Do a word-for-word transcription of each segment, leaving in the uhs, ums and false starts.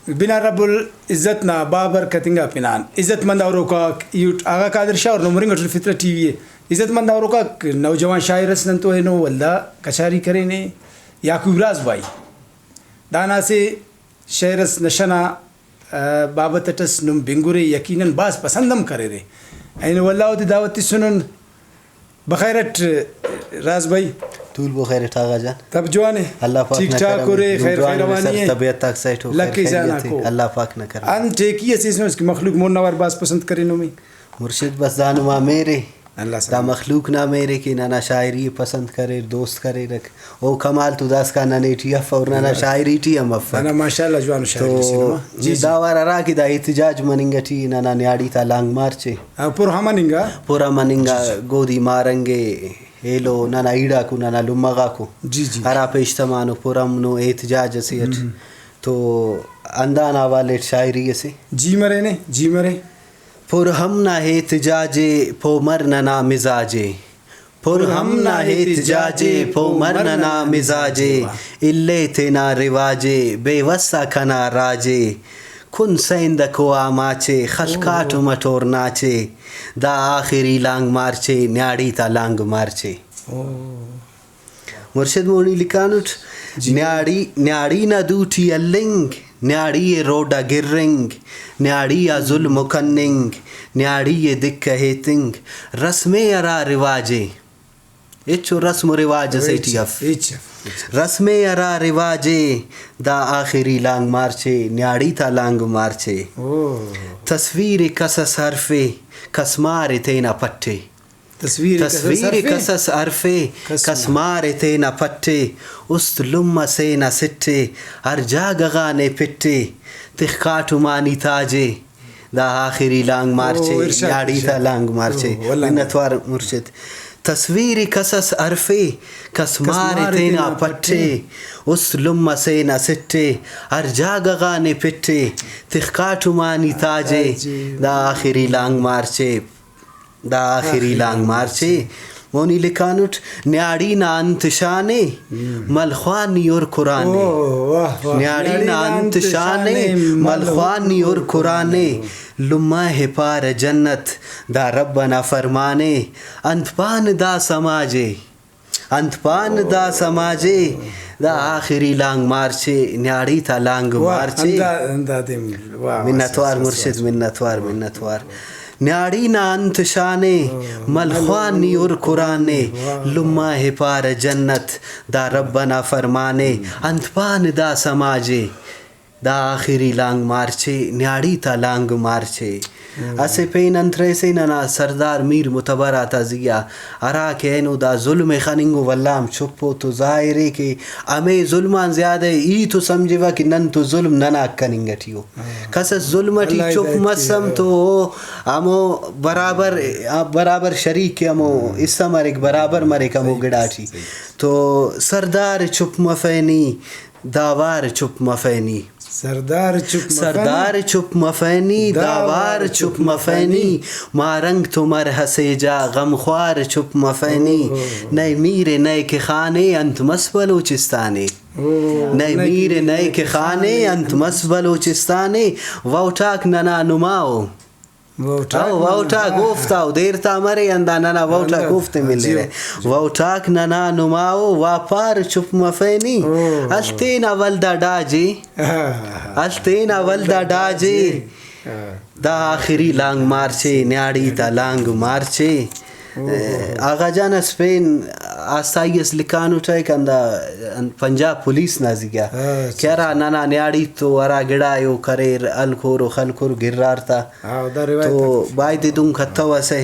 بنا رب العزت نا بابرکت انگا پنان۔ عزت مند اوروکاک، ایوٹ آغا قادر شاہ اور نمرنگ اٹ فطرت ٹی وی ءِ۔ عزت مند اوروکاک، نوجوان شاعر اس نن تو اینو ولدا کچاری کرینے، یعقوب راز بھائی۔ دانا اسہ شعر اس نشہ نا، آ، بابت اٹ اس نم بنگرے، یقیناً بھاز پسند ہم کریرے۔ اینو ولدا اودے دعوت تسنن۔ بخیر اٹ راز بھائی۔ تول بخیر اٹ آغا جان۔ تب جوان ءِ؟ اللہ پاک ٹھیک نا ٹھاک کرم ءِ۔ اُرے، نم خیر جوان خیر اُرے، روانی سر ءِ۔ طبیعت آک سیٹ ءُ، خیر لکھ ءِ خیریت جان ءِ۔ آکو۔ اللہ پاک نا کرم ءِ۔ انت ٹیکی اس ایسنس کہ مخلوق مون اوار بھاز پسند کرینو مے۔ مرشد بس دا نما مہر ءِ۔ اللہ دا سلامت۔ مخلوق نا مہر ءِ کہ ننا شاعری ءِ پسند کریر، دوست کریرک۔ او کمال تو داسکان ننے ٹی اف اور ننا شاعری ٹی ہم افک۔ ننا ماشاءاللہ جوانو شاعری تو اسے نما۔ جی، جی۔ دا وار ہرا کہ دا احتجاج مننگ ٹی ننا نیاڑی تا لانگ مارچ ءِ۔ ہاں، پرامن انگا۔ پرامن انگا، جی، جی۔ گودی مارنگ ءِ، ایلو ننا ایڑاکو، ننا لمہ غاکو۔ جی، جی۔ ہرا پیش تمانو پرامن و احتجاج اسے اٹ۔ ہم۔ تو ہندانا حوالے اٹ شاعری اسے۔ جی مرینے، جی مرے۔ پرامن نا احتجاج ءِ، پہہ مر ننا مزاج ءِ۔ پرامن نا احتجاج ءِ، پہہ مر ننا مزاج ءِ۔ الے تینا رواج ءِ، بے وس آ کنا راج ءِ۔ کن سیندکو آ ماچ ءِ، خلکاٹ مٹور ناچ ءِ۔ دا آخری لانگ مارچ ءِ، نیاڑی تا لانگ مارچ ءِ۔ مرشد مونی لکھانٹ، جی۔ نیاڑی، نیاڑی نا دوٹی ہلنگ، نیاڑی ءِ روڈ آ گرنگ، نیاڑی آ ظلم ءُ کننگ، نیاڑی ءِ دکہ ایتنگ، رسم ءِ ہرا رواج ءِ، ہچو رسم و رواج اسے ٹی ہچ، اف۔ ہچ اف، ہچ اف۔ رسم ءِ ہرا رواج ءِ، دا آخری لانگ مارچ ءِ، نیاڑی تا لانگ مارچ ءِ۔ اوہ۔ تصویر کس اس ہرفے، کس مار ءِ تینا پٹ ءِ۔ تصویر کس اس تصویر ہرفے، کس اس ہرفے، کس کس مار۔ مار ءِ تینا پٹ ءِ۔ است لمہ سے نا سٹ ءِ، ہر جاگہ غان ءِ پٹ ءِ۔ تخ کاٹمانی تاج ءِ۔ دا آخری لانگ مارچ ءِ، اوہ، ارشاد، نیاڑی تا ارشاد۔ لانگ مارچ ءِ۔ اوہ، واللہ۔ منت وار مرشد۔ تصویر کس اس ہرفے، کس کس مار ءِ مار ءِ تینا تینا پٹ ءِ۔ پٹ ءِ۔ است لمہ سے نا سٹ ءِ، ہر جاگہ غان ءِ پٹ ءِ۔ تخ کاٹمانی تاج ءِ۔ تاج ءِ۔ دا آخری لانگ مارچ ءِ۔ دا آخری آخری لانگ مارچ ءِ۔ مونی لکھانٹ، نیاڑی نا انت شان ءِ، ہم۔ مل خوان نی ہر قرآن ءِ۔ اوہ، واہ، واہ۔ نیاڑی نا انت شان ءِ، مل خوان نی ہر قرآن ءِ۔ لمہ ءِ پارہ جنت، دا رب ئنا فرمان ءِ۔ انت پان دا سماج ءِ۔ انت پان دا سماج ءِ، دا آخری لانگ مارچ ءِ، نیاڑی تا لانگ واہ، مارچ ءِ۔ ہندا، ہندا دے، واہ، واہ، منت وار واہ، مرشد، واہ۔ منت وار، منت وار۔ نیاڑی نا انت شان ءِ، واہ، مل خوان نی ہر قرآن ءِ، واہ۔ لمہ ءِ پارہ جنت، دا رب ئنا فرمان ءِ۔ انت پان دا سماج ءِ۔ دا آخری لانگ مارچ ءِ، نیاڑی تا لانگ مارچ ءِ۔ ہم۔ اسہ پین انت رہسے ننا سردار میر متبر آتا زی آ، ہرا کہ اینو دا ظلم ءِ خننگ و ولدا ہم چپ او، تو ظاہر ءِ کہ ہمے ظلم آن زیادہ ای تو سمجھوہ کہ نن تو ظلم ننا حق کننگ ٹی او۔ ہاں۔ کس اس ظلم ٹی اللہ چپ ہدایت مس کے۔ ہم تو او ہمو برابر، برابر شریک کہ ہمو حصہ مریک، برابر مریک ہمو صحیح، گڑا ٹی۔ صحیح۔ تو سردار چپ مفینی، دا وار چپ مفینی۔ سردار چپ مفینی۔ سردار چپ مفینی، دا دا وار وار چپ چپ مفینی۔ مفینی۔ مارنگ تو مر ہسے جا، غمخوار چپ مفینی۔ اوہو۔ نئے میر نئے کہ خانے، انت مس بلوچستان ءِ۔ اوہو۔ نئے نئے میر میر نئے نئے کہ کہ خانے، خانے۔ انت مس بلوچستان ءِ۔ ووٹ آک ننا نما او۔ ووٹ آک او، ووٹ آک ننا۔ اوفتا او، دیر تا مرے ہندا ننا ووٹ آک ہندا۔ اوفتے ملرہ۔ جی۔ ووٹ آک ننا نما او، واپار چپ مفینی۔ او۔ ہل تینا ولدا ڈاجے۔ ہل تینا ولدا ڈاجے۔ ہاں۔ دا آخری لانگ مارچ ءِ، نیاڑی تا لانگ مارچ ءِ۔ اوہ۔ آغا جان اس پین آستائی اس لکھانٹ ءِ کہ ہندا پنجاب پولیس نا زیہا اچھا، کہ ہرا اچھا۔ ننا نیاڑی تو ہرا گڑا ءِ او کریر، ہلکر و خلکر گرار تا۔ ہاں، دا روایت تو آک۔ بایدے دن کتو اسے۔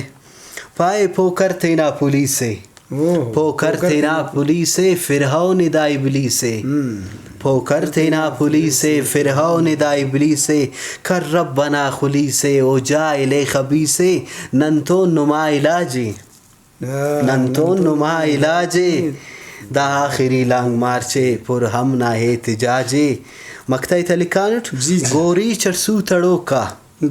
پائے پوکر تینا پولیس ءِ۔ اوہ، پوکر پوکر تینا تینا پولیس ءِ، فرعون دا ابلیس ءِ۔ ہم۔ پوکر تینا پولیس ءِ، فرعون دا ابلیس ءِ۔ کر رب انا خلیس ءِ، او جاہل ءِ خبیث ءِ۔ نن تون نما علاج ءِ۔ ہاں، نن تون نما علاج ءِ۔ دا آخری لانگ مارچ ءِ، پر امن آ احتجاج ءِ۔ مقطع ءِ تا لکھانٹ، جی، جی۔ گوریچ اٹ سو تڑوک آ۔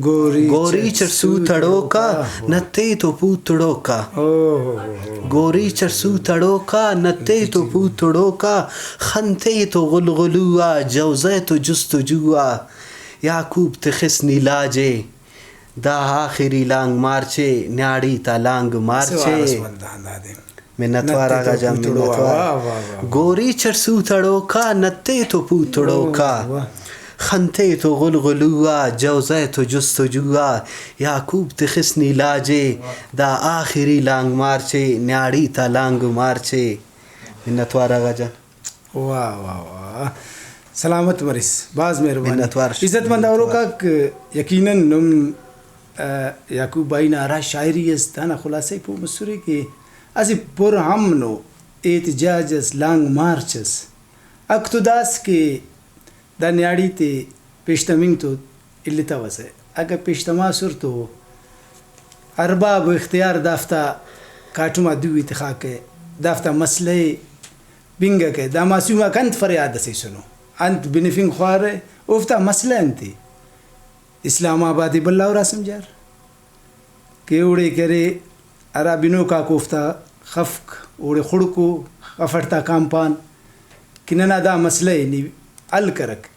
گوریچ گوریچ اٹ اٹ سو سو تڑوکا، تڑوکا۔ نتے تو پو تڑوکا۔ اوہوہوہو۔ گوریچ اٹ سو تڑوکا، نتے تو پو تڑوکا۔ خن تے تو غلغلو آ، جوزہ تو جستجو آ۔ یعقوب تخس نی لاجے، دا آخری لانگ مارچے، نیاڑی تا لانگ اسہ مارچے۔ وار ئس ولدان دادے۔ منتوار نتے آغا تو جان، پوتڑو آ، منتوار۔ واہ، واہ، واہ، واہ۔ گوریچ اٹ سو تڑوکا، نتے تو پوتڑوکا۔ واہ، واہ۔ خن تے تو غلغلو آ، جوزہ تو جستجو آ۔ یعقوب تخس نی لاجے، دا آخری لانگ مارچے، نیاڑی تا لانگ مارچے۔ منتوار آغا جان۔ واہ، واہ، واہ۔ سلامت مریس، بھاز مہربانی۔ منتوار۔ عزت مند اوروکاک، یقیناً نم، آ، یعقوب بھائی نا ہرا شاعری اس دانا خلاصہ ءِ پہہ مسرے کہ اسہ پر امن و احتجاج اس، لانگ مارچ اس۔ حق تو داس کہ دا نیاڑی تے پیش تمنگ تو التوسہ۔ اگہ پیش تماسر تو ارباب و اختیار دافتا کاٹم آ دوئی تخاکہ، دافتا مسئلہ ءِ بنگکہ۔ دا معصوم آک انت فریاد اس ایسنو، انت بنفنگ خوارہ، اوفتا مسئلہ انت ءِ؟ اسلام آباد ءِ بھلا ہرا سمجھار کہ اوڑے کہ ارے، ہرا بنوک آک اوفتا خفک، اوڑے خڑکو، خفٹ تا کامپان کہ ننا دا مسئلہ ءِ نی حل کرک۔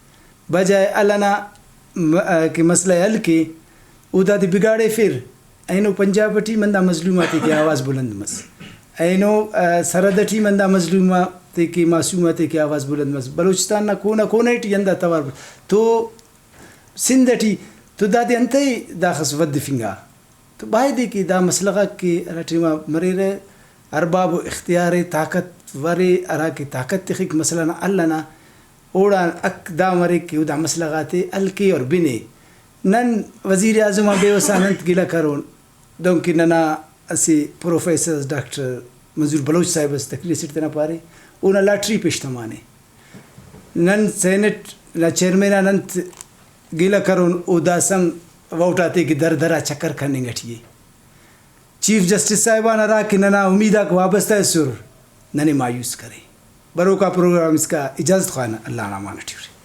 بجائے حل ئنا م-، کہ مسئلہ ءِ حل کے، او دادے بگاڑیفر۔ اینو پنجاب ٹی من دا مظلوم آتے کہ آواز بلند مس۔ اینو، آ، سرحد ٹی من دا مظلوم آتے کہ، معصوم آتے کہ آواز بلند مس۔ بلوچستان نا کونہ کونہ ٹی ہندا توار بس۔ تو سندھ ٹی تو دادے انتئے داخس ودفنگا؟ تو بایدے کہ دا مسئلہ غاک کہ ہرا ٹائما مریرہ، ارباب و اختیار ءِ، طاقتور ءِ، ہرا کہ طاقت تخک مسئلہ نا حل ئنا، اوڑان حق دا مریک کہ او دا مسئلہ غاتے حل کے اور بنے۔ نن وزیر اعظم آن بے وس آن انت گلہ کرون؟ دنکہ ننا اسہ پروفیسر ڈاکٹر منظور بلوچ صاحب اس تقریر اسیٹ تینا پارے، اونا لاٹری پیش تمانے۔ نن سینیٹ نا چیئرمین آن انت گلہ کرون، او داسہ ہم ووٹ آتے کہ در در آ چکر کننگ اٹی ءِ۔ چیف جسٹس صاحبان ہرا کہ ننا امید آک وابستہ ئسر، ننے مایوس کرے۔ بروکا پروگرام اسکا اجازت خوانہ، اللہ نا امان اٹی ارے۔